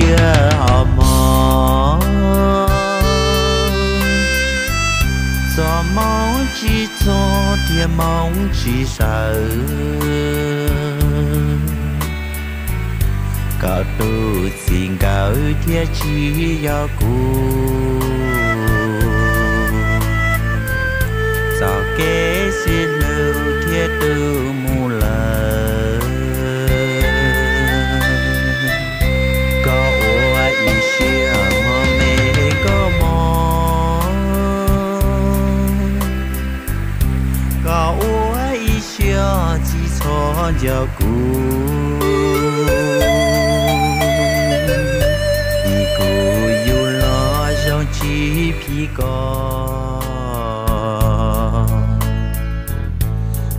Tiag ho mog, txoj moo tsis txog thiab moo tsis sawv. Koj tus txiv nkawd thiaj tsis yog kuv. Txoj kev sib hlub thiaj tu mus lawm. Koj ua ib siab mog me koj mog, koj ua ib siab tsis txhob nco kuv. Vim kuv yug los zoo tsis phim koj,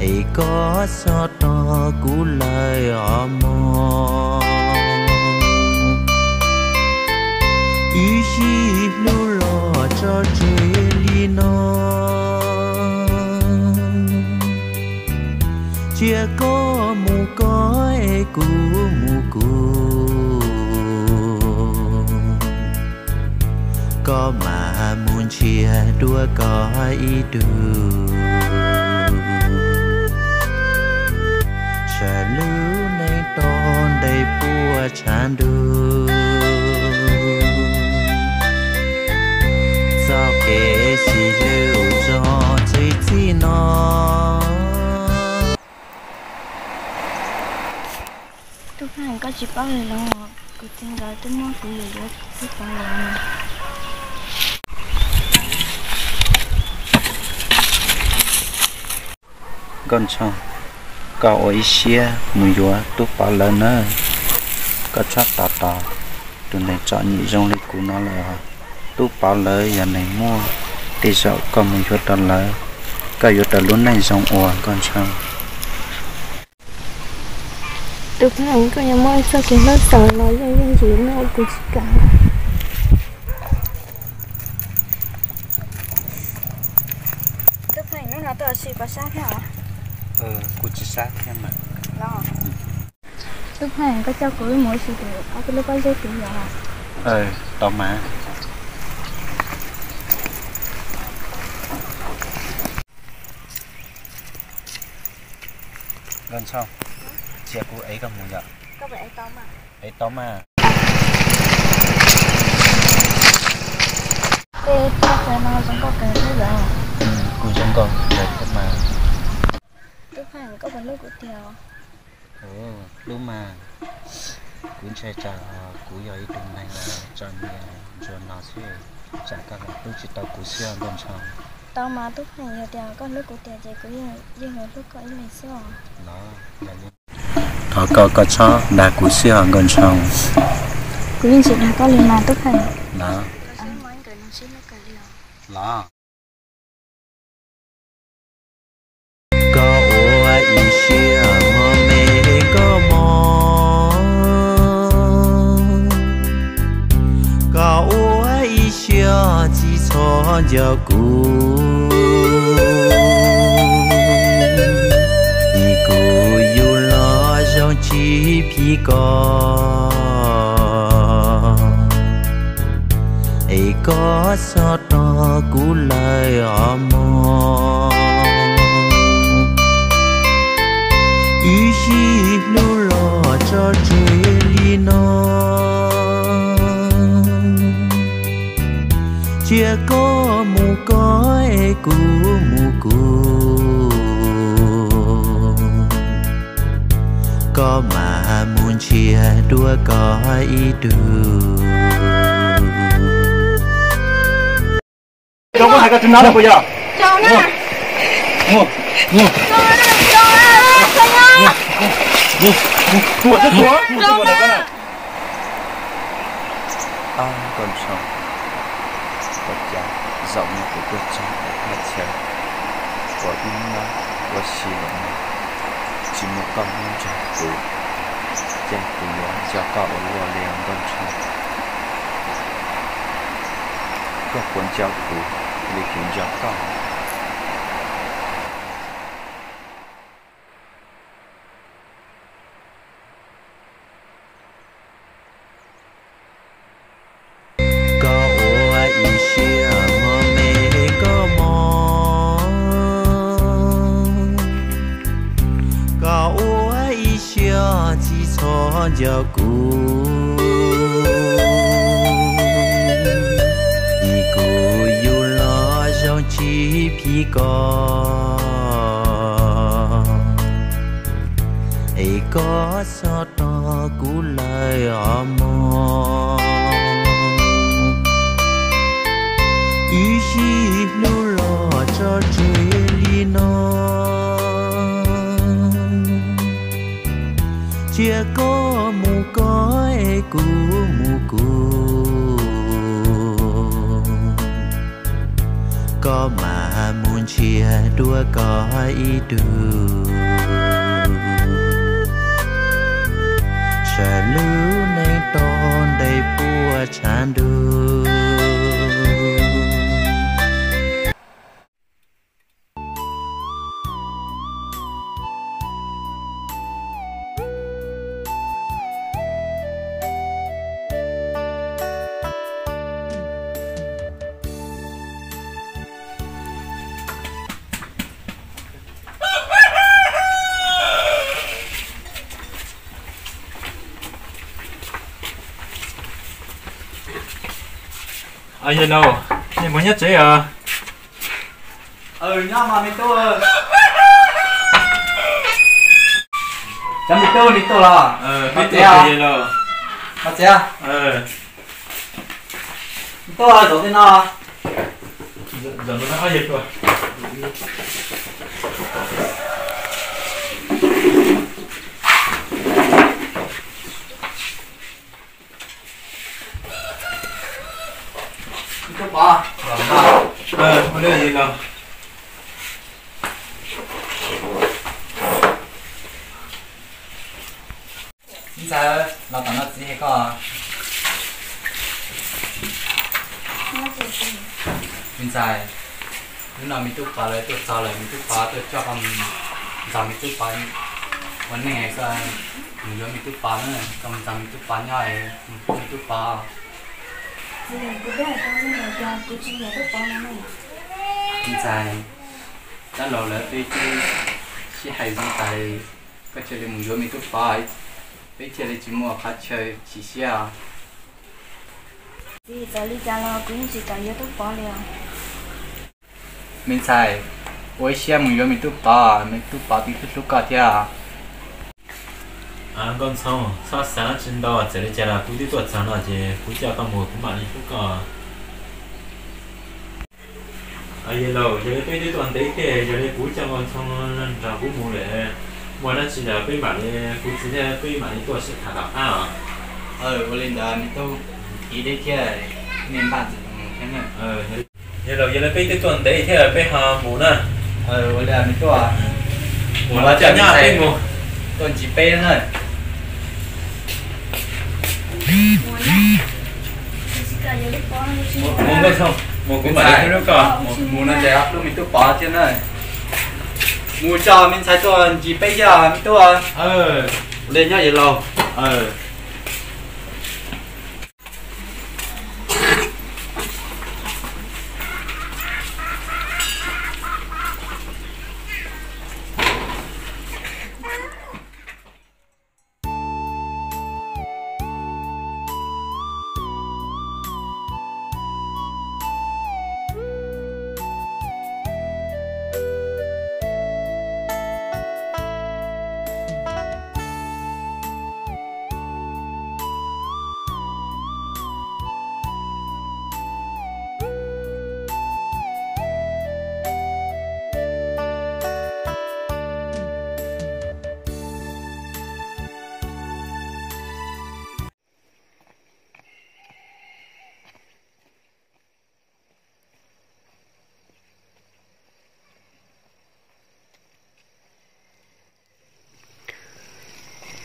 es koj txhob tos kuv lawm os mog. Ib sij hlub los tso tseg li no, cia koj mus koj es kuv mus kuv. Koj mam mus nrhiav dua koj ib tug, sawv lub neej tau ntev puas tshav ntuj. Txoj kev sib hlub txog txij txij no. Tub Pheej, koj tsis paub li los, kuv txiv nkawd twb muab kuv yuav yuav tub pov lawm. Nkauj Ntshooj, koj ua ib siab mus yuav tub pov lawm na. Koj txhob tos tos tus neeg txom nyem zoo li kuv no lawm. Tub pov lawv yog neeg muaj, tej zaum koj mus yuav rau lawv, koj yuav tau lub neej zoo ua, Nkauj Ntshooj. Tub Pheej, koj yuav muab txoj kev hlub xaus los yeej yeej yim no kuv tsis kam. Tub Pheej, hnub no tuaj ua si puas sab thiab os? Kuv tsis sab thiab mas. Tub Pheej, koj coj kuv wb mus ua si tim ob peb lub pob zeb tid yom? Tau mas. Nkauj Ntshooj, cia kuv ev koj mus yom? Ev tau mas. Tej toj chaw no zoo nkauj kawg thiab yom? Kuj zoo nkauj kawg thiab mas. Tub Pheej, koj puas hlub kuv tiag? Hlub mas. Kuv ntshai tsam kuv yog ib tug neeg txom nyem ntsuag no xwb, tsam koj los hlub tsis tau kuv xwb os Nkauj Ntshooj. Tau mas Tub Pheej, yog tias koj hlub kuv tiag ces kuv yeej yuav hlub koj ib leeg xwb os. Los, thov koj, koj txhob dag kuv xwb os Nkauj Ntshooj. Kuv yeej tsis dag koj li mas Tub Pheej. Los. Los. Koj ua ib siab mog me koj mog, koj ua ib siab tsis txhob nco kuv. Vim kuv yug los zoo tsis phim koj, es koj txhob tos kuv lawm os mog. Ib sij hlub los tso tseg li no, cia koj mus koj es kuv mus kuv. Koj mam mus nrhiav dua koj ib tug. Koj hais koj tsis hnov lawm puas yog? Ab Nkauj Ntshooj, ua cas zaum no kuv tuaj txog ntawm teb chaws uas wb nyob ua si lawm no, tsis muaj koj nyob nrog kuv, ces kuv yuav nco koj ua luaj li os Nkauj Ntshooj. Koj puas nco kuv li kuv nco koj? Yog kuv, vim kuv yug los zoo tsis phim koj, es koj txhob tos kuv lawm os mog. Ib sij hlub los tso tseg li no, cia koj mus koj es kuv mus kuv. Koj mam mus nrhiav dua koj ib tug, sawv lub neej tau ntev puas tshav ntuj. Yawg laus, nej puas nyob tsev os? Nyob mas me tub. Cov me tub, nej tuaj los? Peb tuaj, yawg laus. Peb tuaj, zaum tej no. Ib tug pov, ua li los. Me ntxhais, los tom no txiv hais koj. Me ntxhais, hnub no me tub pov lawv tuaj txog lawm, me tub pov tuaj coj koj mus nrog me tub pov ua neej, koj mus yuav me tub pov na, koj mus nrog me tub pov nyob, mus pub me tub pov. Me ntxhais, dab laug lawv peb twb sib hais zoo tas, koj cia li mus yuav me tub pov, peb thiaj li tsis muaj qhov chaw chim siab. Txiv, txawm li cas los kuv yeej tsis kam yuav tub pov li os. Me ntxhais, ua ib siab mus yuav me tub pov, me tub pov twb hlub hlub koj thiab. Nkauj Ntxhoo, txhob xav tsis ntau, txawm li cas los kuv twb tuaj txog no ces kuv coj koj mus kuv mam li hlub koj. Yawg laus, yog li peb twb tuaj ntev thiab, yog li kuv coj Nkauj Ntxhoo nrog kuv mus lawm, muaj dab tsi los peb mam li, kuv txiv thiab peb mam li tuaj sib tham tom qab os. Ua li ntawd me tub, tiv deb thiab, nej npaj ntxim mus thiab na. Yawg laus, yog li peb twb tuaj ntev thiab, peb ho mus na. Ua li me tub, mus los coj nyob peb mus, tuaj ntsib peb na. Mus kuv mam li hlub koj. Mus no ces hlub me tub pov thiab na. Mus tso me ntxhais tuaj ntsib peb thiab me tub. Ua li nyob yawg laus.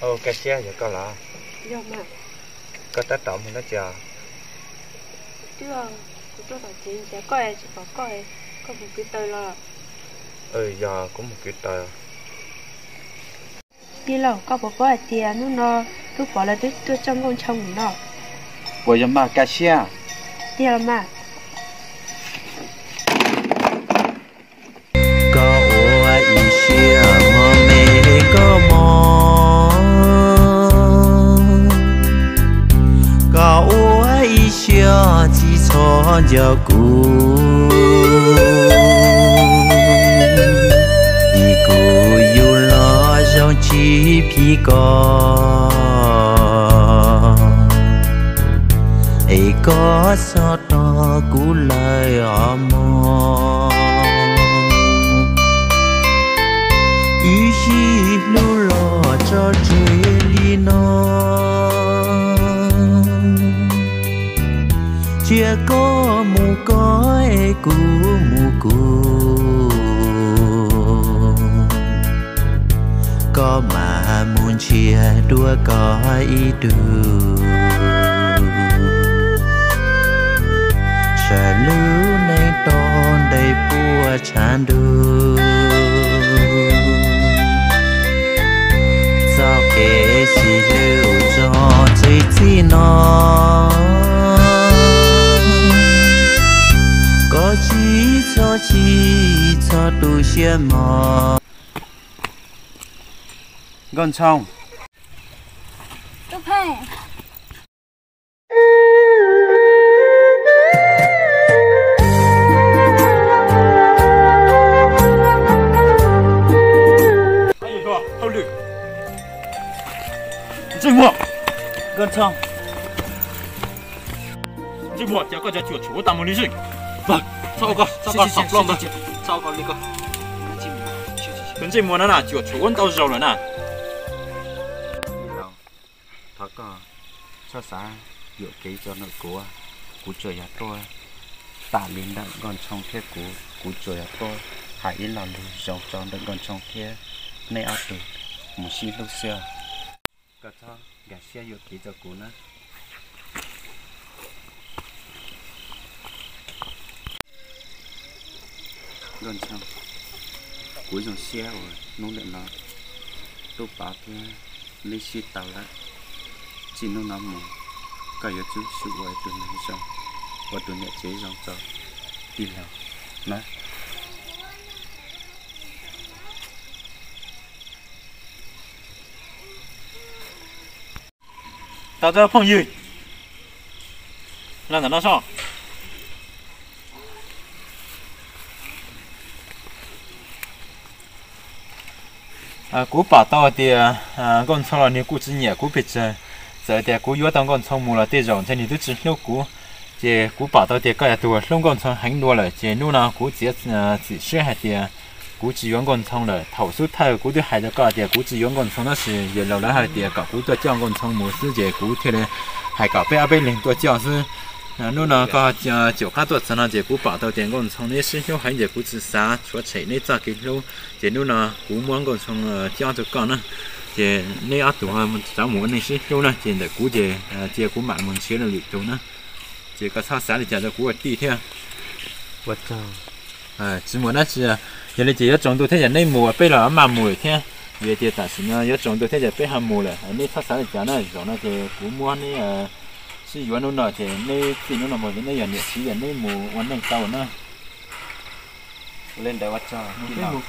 Ua, Kaj Siab, yog koj los? Koj tab tom mus dab tsi os? Kuv tuaj tom tsev, cas koj tsis pom koj, koj mus kwv taws los? Yog, kuv mus kwv taws. Tij laug, koj puas paub hais tias hnub no tub pov lawv twb tuaj coj Nkauj Ntxhoo no? Puas yog mas Kaj Siab? Tiag los mas. Koj ua ib siab mos me koj mog, nco kuv, vim kuv yug los zoo tsis phim koj, es koj txhob tos kuv lawm os mog. Wb sib hlub los tso tseg li no, cia koj mus koj es kuv mus kuv, koj mam mus nrhiav dua koj ib tug, sawv lub neej tau ntev puas tshav ntuj. Txoj kev sib hlub txog txij txij no, koj tsis txhob chim txhob tu siab mog. Nkauj Ntxhoo. Ntsej muag, Nkauj Ntxhoo, ntsej muag, cas koj cov cuam tshuam ua tau mus li xwb. Txhob ua koj, txhob ua koj, txhob ua koj li ko. Tus ntsej muag no na cuam tshuam ua ntau zaus lawm na. Thov koj txhob xav yuam kev rau ntawm kuv, kuv tsuas yog tuaj tham li ntawm Nkauj Ntxhoo thiab kuv, kuv tsuas yog tuaj hais ib lo lus zoo rau ntawm Nkauj Ntxhoo thiab nej ob tug mus sib hlub xwb. Koj txhob nkag siab yuam kev rau kuv na. Nkauj Ntxhoo, kuv zoo siab uas hnub ntawm no Tub Pov thiab neb sib tau lawm. Txij hnub no mus, koj yuav tsum xyuas ua tus neeg zoo, ua tus niam tsev zoo rau tij laug na. Tau, phooj ywg, los ntawm no sob. Kuv pom tau hais tias Nkauj Ntxhoo los nws kuj tsis nyiam kuv pes tsawg. Txawm tias kuv yuav tau Nkauj Ntxhoo mus los tej zaum ntshe nws twb tsis hlub kuv. Ces kuv pom tau tias koj yog tus hlub Nkauj Ntxhoo heev dua lawm, ces hnub no kuv txiav txim siab hais tias kuv tsis yuav Nkauj Ntxhoo lawm. Thaum xub thawj kuv twb hais rau koj tias kuv tsis yuav Nkauj Ntxhoo tab sis yawg laus lawv hais tias kom kuv tuaj coj Nkauj Ntxhoo mus xwb ces kuv thiaj li hais kom peb ob peb leeg tuaj coj xwb. Hnub no koj caum qab tuaj txog no ces kuv pom tau tias Nkauj Ntxhoo neb sib hlub heev ces kuv tsis xav tshuav tshem neb txoj kev hlub. Ces hnub no kuv muab Nkauj Ntxhoo coj rau koj na, ces neb ob tug rov mus ua neej sib hlub na, ces ntawm kuv ces cia kuv mam mus nrhiav lwm tus na. Ces koj txhob xav li cas rau kuv ua tij thiab. Ua tsaug. Tsis muaj dab tsi, yog li ces yuav tsaus ntuj thiab ces neb mus, peb los maj mus lawm thiab. Vim tias tam sim no yuav tsaus ntuj thiab ces peb ho mus lawm, neb txhob xav li cas na. Zaum no ces kuv muab neb sib yuav hnub no ces neb txij hnub no mus ces neb yog niam txiv, neb mus ua neej tau na. Ua li ntawd ua tsaug.